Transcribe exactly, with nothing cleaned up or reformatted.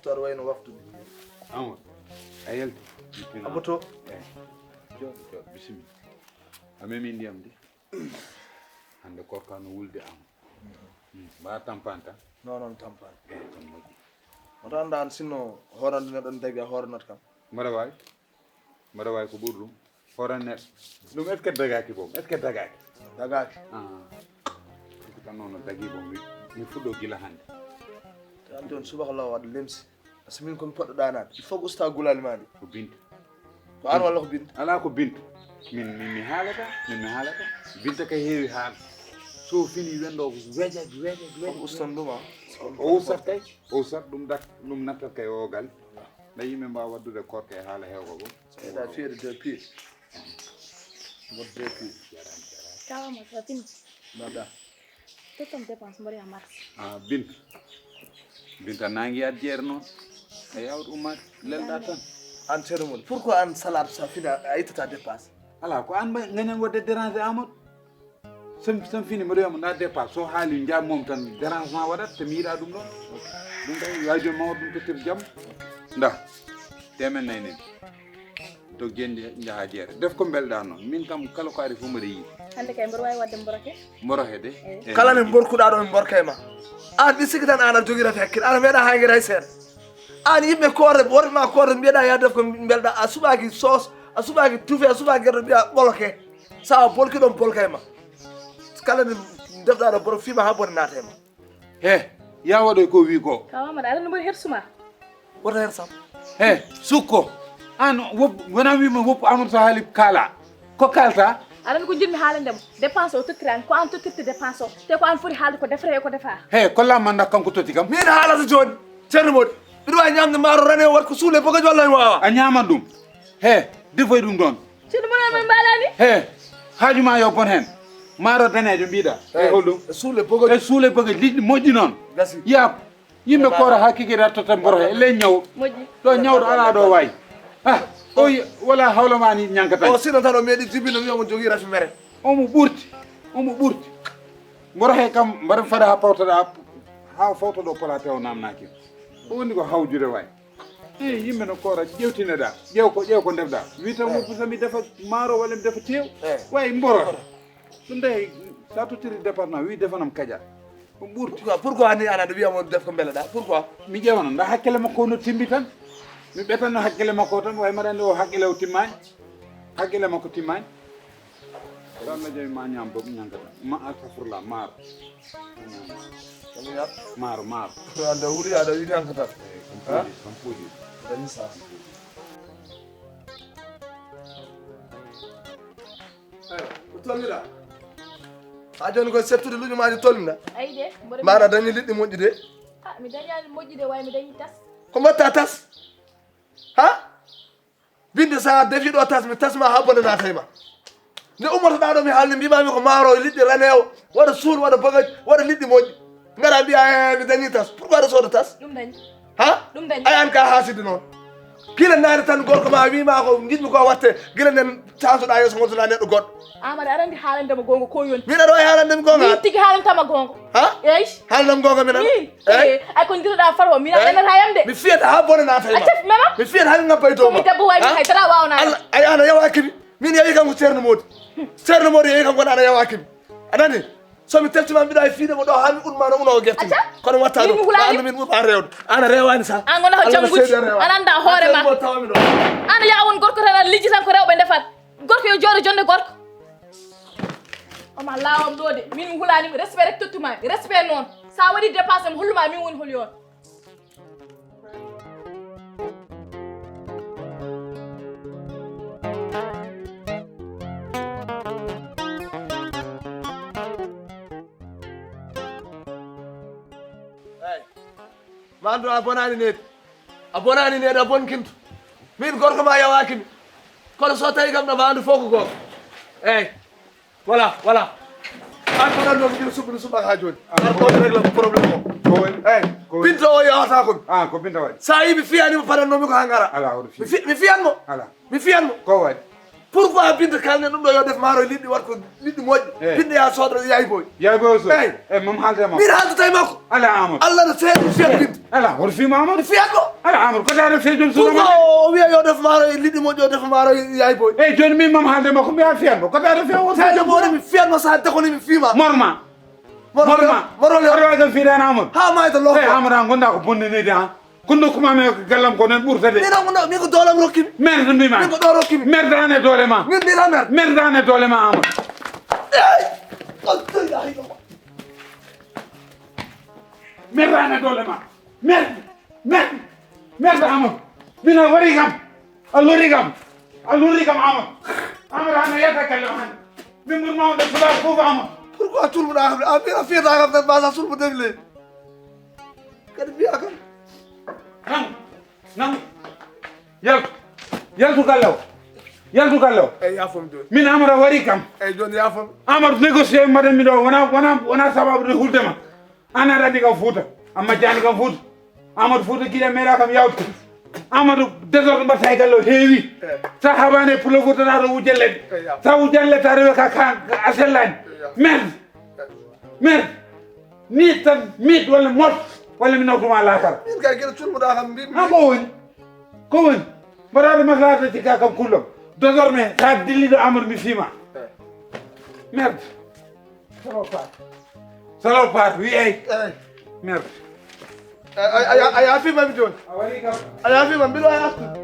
Sar wayno waftude. Amadou, a yalti? Aboto. Jooɗo, jooɗo, bisimilla. A memi ndiyam de? Hannde korka no wulde am. Mba tampanta? Non, non, tampani. Eyi, ɗum moƴƴi. Wata annda an sinno hoorande neɗɗo ne dagi a hooranat kam. Mbaɗa waawi? Mbaɗa waawi ko ɓuri ɗum? Hooran neɗɗo. Ɗum est ce que dagaaki boom? Est ce que dagaaki? Dagaaki. Ah. Ɗum tan noon no dagii boom. Mi, mi fuɗɗo gila hannde. Te an jooni subaka law waɗa lemsi. Par ce que min komi poɗɗo ɗaanaade. Il faut ko usta gulaali ma ɗi. Ko Binta. Ko an walla ko Binta? Alaa ko Binta. Min, min mi haalata, min mi haalata. Binta kay heewi haala. So fini wendo ko wejaj, wejaj, wejaj. Ko ustan ɗum a. O usat kay, o usat ɗum dak, ɗum nattat kay o gal. Nda yimɓe mbawa waddude korka e haala hewko ko. Ɓeyda fiyede deux pieds. Mboɗ deux pieds. Kawama ko fini. Mbaɗa. Tottam dépense mboɗo yaha marché. Ah, Binta. Binta nangi addiere noon. A yawt ummat lelɗa tan. An ceerno mon, pourquoi an salaat sa fina a ittata dépense? Ala ko an mba gañan wadde déranger Amadou. Sam sam fini mboɗo wiyamo nda dépense so haali jam mom tan dérangement waɗat te mi yiɗa ɗum ɗon. Ɗum kay yo jom mawɗo ɗum tottir jam. Nda temen nayi nen. Doggen jaha jeere def ko mbelɗa noon min kam kala ko ari fof mboɗo yiɗi. Hannde kay mboɗo wawi wadde mboroke. Mboroke de. Eyi. Eh, Kala ne mborkuɗa ɗo e mborka e ma. An ɗi sikki tan an a jogi rafi hakkil an a meeɗa hay ngira hay seeɗa. An yimɓe koore worɓe ma koore mbiyeɗa ya def ko mbelɗa a suɓaki soos a suɓaki tufe a suɓaki guerɗo mbiya ɓoloke. Sa bolki ɗon bolka e ma. Kala ne defɗa ɗo boro fima ha bone naata e ma. He ya waɗoy ko wi ko. Kawama ɗa aɗa no mboɗo hersuma. Wota her sam. He sukko an wop wona wima woppu Amadou so haali kaala ko kalta. Aɗa no ko jinmi haalande mo dépense o tottirani ko an tottirta dépense o te ko an foti haalde ko defata e ko defa. He kolla manda kanko totti kam. Min haalata joni ceerno moɗi mbiɗa wawi ñamde maaro rane wat ko suule bogaji walla mi wawa. A ñamat ɗum. He defoy ɗum ɗon. Ceerno moɗa men mbalani. He haaju ma yo bon hen. Maaro danejo mbiɗa e holɗum? Suule bogaji. E suule bogaji liɗɗi moƴƴi noon. Gasi. Yab yimɓe koora hakkiki rattata mboro e ley ñaw. Moƴƴi. Ɗo ñawɗo ala ɗo wawi. Ah o wala hawlamani ñankata. O sino tan o meeɗi jibino wiya mo jogui rafi mere. Omo ɓurti omo ɓurti. Mboro he kam mbaɗa fada ha pawtoɗa ha fawtoɗo pala te o namnaki. Ko woni ko hawjude way. Eyi yimɓe no koora ƴewtineɗa ƴeew ko ƴeew ko ndefɗa. Wi tan mo pusa mi defa maaro walla mi defa tew. Way mboro. Ɗum de sa tottiri département wi defanam kaƴa. Ɗum ɓurti. Pourquoi pourquoi ni ana ɗo wiyamo def ko mbeleɗa pourquoi? Mi ƴewana nda hakkille makko no timbi tan. Mi ɓetanno hakkille makko tan way mbaɗa nde o hakkille o timmani. Hakkille makko timmani. Ɗon no jami ma ñam bob ñankata ma astafurla maaro. Ɗum yat. Maaro maaro. Anda wuri aɗa wi ñankata. Kam puuji kam puuji. Dañi sa. Ko tolniɗa ha joni koye settude luñumaji tolniɗa. Ayi de mboɗo Mbaɗa dañi liɗɗi moƴƴi de. Ah, mi dañani moƴƴi de way mi dañi tas. Ko mbatta tas? Ha? Binde sa defi ɗo tas mi tasma ha bone natay ma. Nde ummotoɗa ɗo mi haalni mbimami ko maaro liɗɗi ranewo waɗa suun waɗa bagaji waɗa liɗɗi moƴƴi. Ngara mbiya e mi dañi tas pourquoi aɗa sooda tas? Ɗum dañi. Ha? Ɗum dañi. Ay an ka haasidi noon. Gila naane tan gorko ma wima ko jiɗmi ko watte gila nden sansoɗa yeeso gontoɗa neɗɗo goɗɗo. Amada aɗa andi haalande mo gonga ko yoni. Min aɗa wawi haalande mi gonga. Min tigi haalantama gonga. Ha? Eyi. Haalnam gonga min aɗa. Min. Eyi. Ay ko ndiroɗa fat o min aɗa haalata yam de. Mi fiyata ha bone nata e ma. Acaf mema. Mi fiyata ha ngabba e dow Komi debbo waymi hay dara wawna. Allah ay ana yawakimi. Min yewi kam ko ceerno modi. Ceerno modi yewi kam kono ana yawakimi. Anani? Somi teltima mbiɗa e fiide mo ɗo ha mi unma no uno o guertimi. Kono watta ɗum. Andu min ɓurɓa rewde. Ana rewani sa. An gona ko jannguji. Ana anda hoore ma. Tawami ɗo. An ya won gorko tan aɗa lijji tan ko rewɓe ndefat. Gorko yo jooɗo jonde gorko. Oma lawam ɗo de min mi hulanima respect rek tottuma respect noon sa waɗi dépassé mi holluma min woni holi on. Eyi. Ma andu a bonani needi. A bonani needi a bonkinto. Min gorko ma yawakimi. Kono so tawi kam ɗo ma andu fof ko goto. Eyi. Voilà voilà. An ko ɗan ɗo mbiɗa suɓɓude suɓɓaka ha joni. An ko régla ko problème o. Eyi. Pinto o yawata komi. Ah ko pinto waɗi. Sa yi mi fiyanimo paɗannomi ko ha gara. Ala hoto fi. Mi fiyan mo. Ala. Mi fiyan mo. Ko waɗi. Pourquoi Binta kalne ɗum ɗo yo def maaro e liɗɗi, wat ko liɗɗi moƴƴi? Eh. Binta ya sooda yaay boy. Yaay boy so. Eyi. Eh, mam haalde ma. Min haalde tawi makko. Ala Amadou. Allah no seeɗi fiyan Binta. Ala, hoto fiima Amadou. Fiyan mo. Ala Amadou, ko tawa fiya joom suudu Pourquoi ma. O wiya yo def maaro e liɗɗi moƴƴi, yo def maaro e yaay boy? Eyi, jooni min mam haalde makko, mbiya fiyan mo. Ko tawa fiya o Tawi mo mi fiyan mo sa dakoni mi fiima. Morma. Morma. Morma. Aɗa waawi kam fiidaani Amadou. Ha mayta loko. Eyi, Amadou, an gonda ko bonde neydi an. Kono nokku ma mi ko gallam ko noon ɓurtade. Min on no, min ko doolam rokkimi. Merde mbima. Min ko ɗo rokkimi. Merde an e doole ma. Min mbiɗa merde. Merde an e doole ma Amadou. Ey! Merde an e doole ma. Merde. Merde. Merde Amadou. Min a wari kam. A lori kam. A lori kam Amadou. Amadou an a yetta galle o hannde. Min ɓurma on ɗo fuɗa fof Amadou. Pourquoi tulmuɗa kam? A mbiɗa fiyata kam tan mbasa tulmude mi leydi. Kadi mbiya kam. Nangu, nangu. Yaltu. Yaltu galle o. Yaltu galle o. Eyi, yafam jooni. Min Amadou a wari kam. Eyi, jooni yafam. Amadou négocier mbaɗan mi ɗo, wona, wona, wona sababu de hulde ma. An aɗa anndi kam Fuuta. A majjaani kam Fuuta. Amadou Fuuta Jallo meeɗa kam yawde. Amadou désordre mbaɗta e galle o heewi. Eyi. Sa haɓaani e pullo Fuuta ta ɗo wujjan leɗɗe. Eyi, yafam. Sa wujjan leɗɗe ta rewe ka, ka, ka a sellaani. Eyi, yafam. Merde. Merde. Miit tan, miit walla mot, walla mi nawtuma laakara. Min kay gila culmuɗa kam mbimi. Ha ko woni? Ko woni? Mbaɗaɗo maslaha to cikka kam kullom. Désormais, sa dilliɗo Amadou mi fiima. Eh. Merde. Salopard. Salopard, wi ey. Eh. Merde. A, a, a, a yafima mi jooni. A waɗi kam. A yafima, mbiɗo wawi artude.